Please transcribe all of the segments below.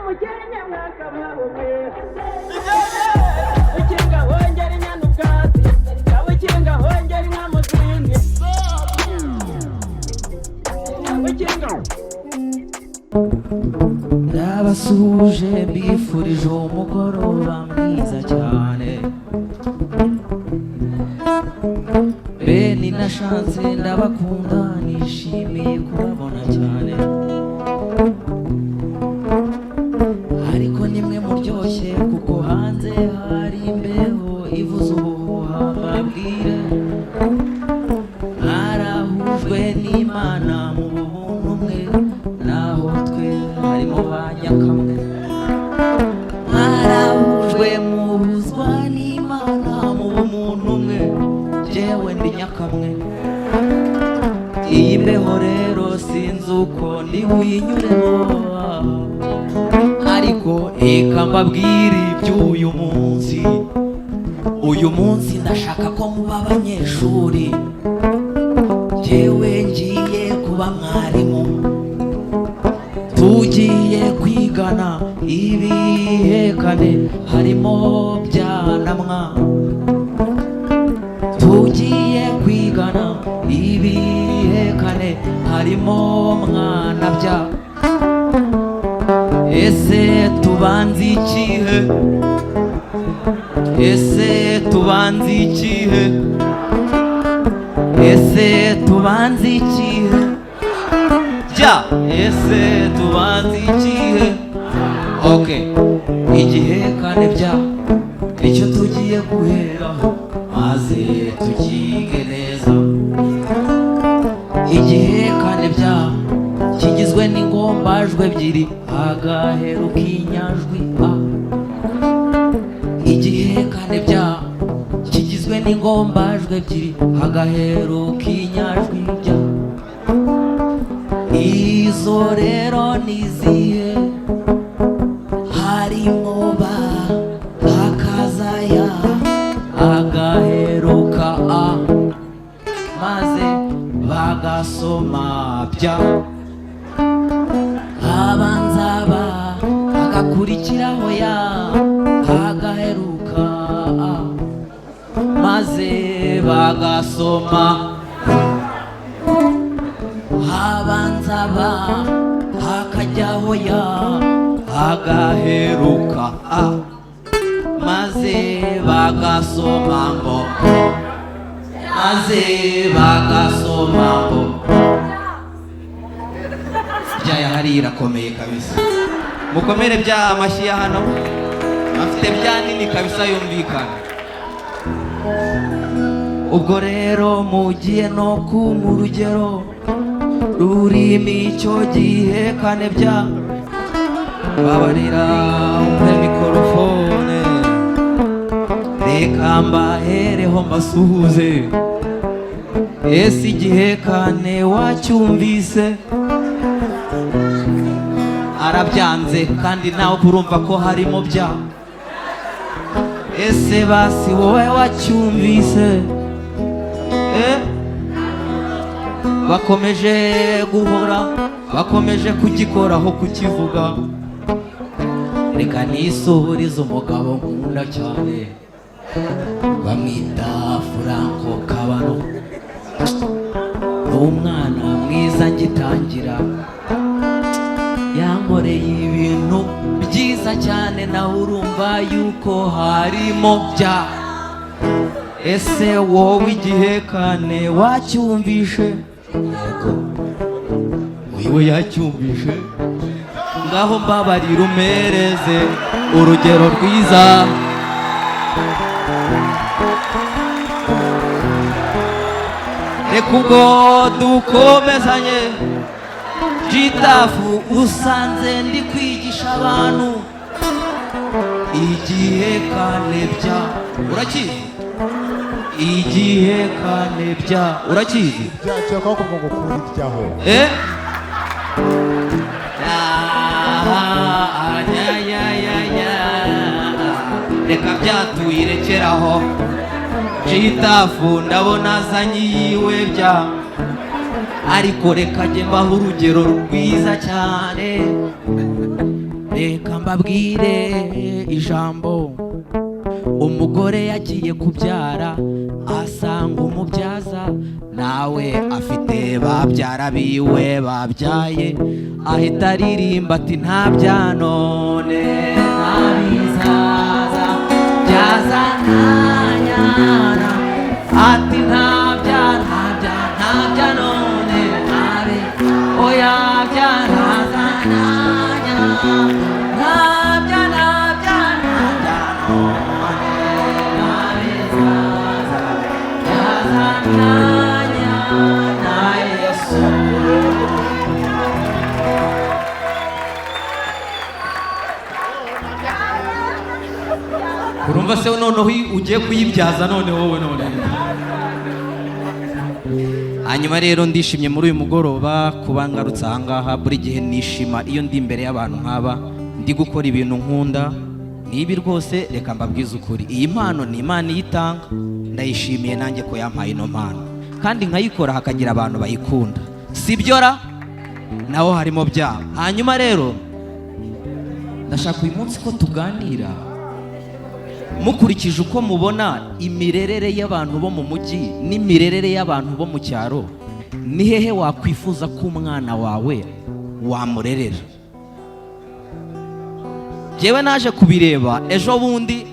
Umukenke mwakabaho mwe. Ukinga hongera inyana ubwatsi, ukinga hongera inka mu zindi, ukinga. Ndabasuhuje, mbifurije umugoroba mwiza cyane. Beni na Chance, ndabakunda, nishimiye kubabona cyane. Ariko nimwe muryoshye, kuko hanze hari imbeho ivuza ubuhuha. Mbabwire, mwarahujwe n'Imana mu bubuntu umwe, naho twe harimo ba nyakamwe. Mwarahujwe, muhuzwa n'Imana mu bumuntu umwe, jyewe ndi nyakamwe. Iyi mbeho rero sinzi uko ndi buyinyuremo, ariko reka mbabwire iby'uyu munsi. Uyu munsi ndashaka ko muba abanyeshuri, jyewe ngiye kuba mwarimu. Tugiye kwigana ibihekane, harimo byanamwa. Tugiye kwigana ibihekane, harimo mwana bya. Ese tubanze ikihe? Ese tubanze ikihe? Ese tubanze ikihe? Jya, ese tubanze ikihe? Okay, igihekane bya icyo tugiye guheraho, maze tukige neza. Igihekane bya kigizwe n'ingombajwi ebyiri, agaheru k'inyajwi a. Igihekane bya kigizwe n'ingombajwi ebyiri, agaheru k'inyajwi bya. Izo rero ni izihe? Harimo ba, hakaza ya, agaheruka a, maze bagasoma bya. Habanza ba, hagakurikiraho ya, hagaheruka a, maze bagasoma. Habanza ba, hakajyaho ya, hagaheruka a, maze bagasoma ngo, maze bagasoma ngo byaya. Hariya irakomeye kabisa, mukomere bya amashyi ya hano afite bya nini kabisa yumvikana. Ubwo rero mugiye no kumpa urugero rurimo icyo gihekane bya. Babarira, umpe mikorofone, reka mbahereho mbasuhuze. Ese igihekane wacyumvise? Arabyanze, kandi nawe urumva ko harimo bya. Ese basi wowe wacyumvise? Eh? Bakomeje guhora, bakomeje kugikoraho, kukivuga. Reka nisuhurize umugabo nkunda cyane, bamwita Franco Kabano. Ni umwana mwiza, ngitangira yankoreye ibintu byiza cyane, nawe urumva yuko harimo bya. Ese wowe igihekane wacyumvishe? Yego, uyu we yacyumvishe. Ngaho mbabarira, umereze urugero rwiza. Reka ubwo dukomezanye. Jitafu, usanze ndi kwigisha abantu igihekane bya, urakizi? Igihekane bya, urakizi? Byakira kwa kuvuga ngo kuriryaho. Eh? Ah, ya, ya, ya, ya. Reka byatuyirekeraho. Jitafu ndabona azanye iyiwe bya, ariko reka jye mbaho urugero rwiza cyane. Reka. Reka mbabwire ijambo. Umugore yagiye kubyara, asanga umubyaza nawe afite babyara biwe babyaye, ahita aririmba ati: "Nta bya none, nta bizaza byazananyana." Ati: "Nta bya, nta bya, nta bya none, ntabe oya byazananya, nta bya, nta bya, nta bya none, nta bizaza byazananya na Yesu." Urumva se noneho ugiye kuyibyaza none wowe none? Hanyuma rero ndishimye muri uyu mugoroba kuba ngarutse ahangaha. Buri gihe nishima iyo ndi imbere y'abantu nk'aba, ndi gukora ibintu nkunda nibi. Rwose reka mbabwize ukuri, iyi mpano ni Imana iyitanga. Ndayishimiye nanjye ko yampaye ino mpano kandi nkayikora hakagira abantu bayikunda. Sibyo ra? Naho harimo byabo. Hanyuma rero ndashaka uyu munsi ko tuganira mukurikije uko mubona imirerere y'abantu bo mu mujyi n'imirerere y'abantu bo mu cyaro. Ni hehe wakwifuza ko umwana wawe wamurerera? Njyewe naje kubireba ejo bundi,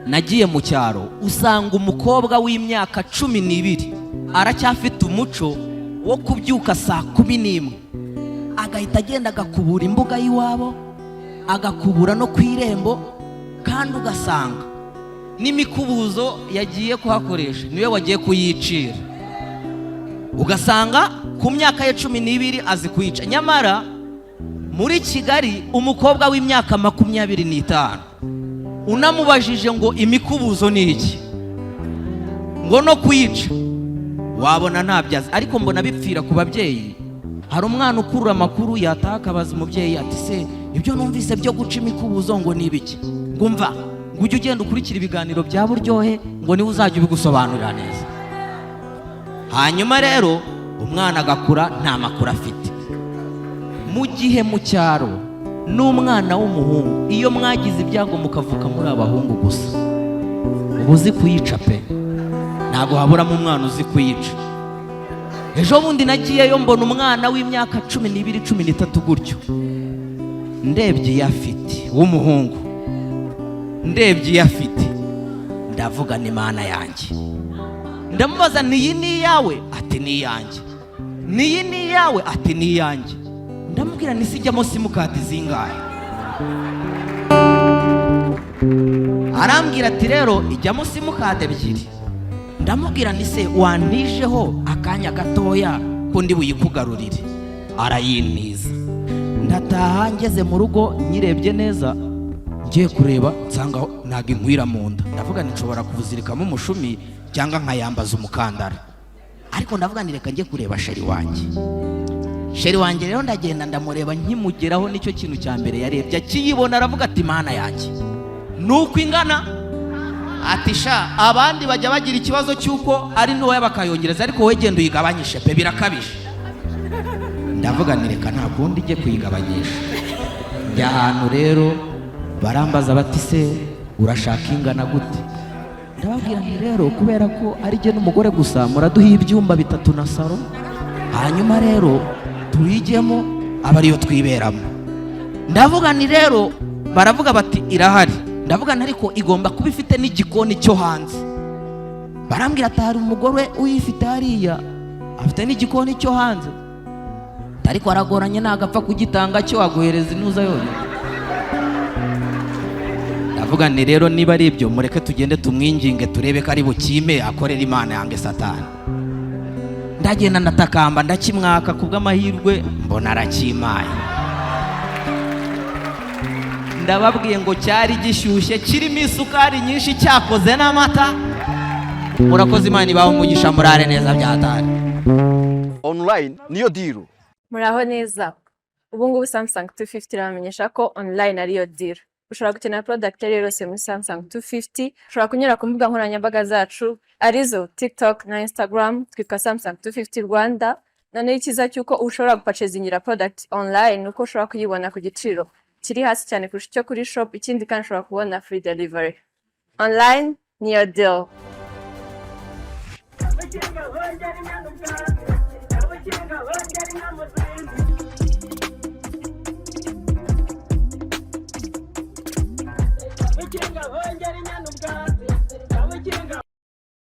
nagiye mu cyaro, usanga umukobwa w'imyaka 12 aracyafite umuco wo kubyuka saa 11, agahita agenda agakubura imbuga y'iwabo, agakubura no ku irembo, kandi ugasanga n'imikubuzo yagiye kuhakoresha niwe wagiye kuyicira. Ugasanga ku myaka ye 12 azi kuyica. Nyamara muri Kigali umukobwa w'imyaka 25 unamubajije ngo imikubuzo ni iki, ngo no kuyica, wabona ntabyo azi. Ariko mbona bipfira ku babyeyi. Hari umwana ukurura amakuru, yataha akabaza umubyeyi ati: "Se ibyo numvise byo guca imikubuzo ngo ni ibiki?" Ngo umva, ngo ujye ugenda ukurikira ibiganiro bya Buryohe, ngo niwe uzajya ubigusobanurira neza. Hanyuma rero umwana agakura nta makuru afite, mu gihe mu cyaro n'umwana w'umuhungu, iyo mwagize ibyago mukavuka muri abahungu gusa, uba uzi kuyica pe. Ntabwo haburamo umwana uzi kuyica. Ejo bundi nagiyeyo mbona umwana w'imyaka 12, 13 gutyo. Ndebye iyo afite, w'umuhungu, ndebye iyo afite, ndavuga ni Mana yanjye. Ndamubaza: "Niyi ni iyawe?" Ati: "Ni iyanjye." "Niyi ni iyawe?" Ati: "Ni iyanjye." Ndamubwira nisi ijyamo simukadi zingahe? Arambwira ati: "Rero ijyamo simukadi ebyiri." Ndamubwira ni se wantijeho akanya gatoya ko ndi buyikugarurire? Arayintiza, ndataha. Ngeze mu rugo nyirebye neza, ngiye kureba nsanga ntabwo inkwira mu nda. Ndavuga nti nshobora kuzirikamo umushumi cyangwa nkayambaza umukandara, ariko ndavuga nti reka njye kureba chéri wanjye. Chéri wanjye rero ndagenda ndamureba. Nkimugeraho nicyo kintu cya mbere yarebye. Akiyibona aravuga ati: "Mana yanjye, ni uko ingana?" Ati: "Sha, abandi bajya bagira ikibazo cy'uko ari ntoya bakayongereza, ariko wowe genda uyigabanyishe pe, birakabije." Ndavuga nti reka nta kundi, ijye kuyigabanyisha. Njya ahantu rero barambaza bati: "Se urashaka ingana gute?" Ndababwira nti: "Rero kubera ko ari jye n'umugore gusa, muraduha ibyumba bitatu na salo, hanyuma rero tuyijyemo aba ariyo twiberamo." Ndavuga nti rero, baravuga bati: "Irahari." Ndavuga nti: "Ariko igomba kuba ifite n'igikoni cyo hanze." Barambwira ati: "Hari umugore uyifite hariya, afite n'igikoni cyo hanze, ariko aragoranye, ntabwo apfa kugitanga cyo, aguhereza intuza yonyine." Ndavuga nti: "Rero niba ari ibyo, mureke tugende tumwinginge turebe ko ari bukime, akorera Imana yange Satani." Ndagenda ndatakamba, ndakimwaka, ku bw'amahirwe mbona arakimaye. Ndababwiye ngo cyari gishyushye, kirimo isukari nyinshi, cyakoze n'amata. Murakoze, Imana ibahe umugisha, murare neza byatari. Online niyo deal. Muraho neza. Ubu ngubu Samsung 250 irabamenyesha ko online ariyo deal. Ushobora gukenera product iyo ari yo yose muri Samsung 250. Ushobora kunyura ku mbuga nkoranyambaga zacu arizo TikTok na Instagram, twitwa Samsung 250 Rwanda. Noneho icyiza cy'uko ushobora gupurchasingira product online ni uko ushobora kuyibona ku giciro kiri hasi cyane kurusha icyo kuri shop. Ikindi kandi, ushobora kubona free delivery. Online niyo deal. Ukinga hongera inyana ubwatsi, ukinga hongera inka mu zindi. Ukinga hongera inyana ubwatsi.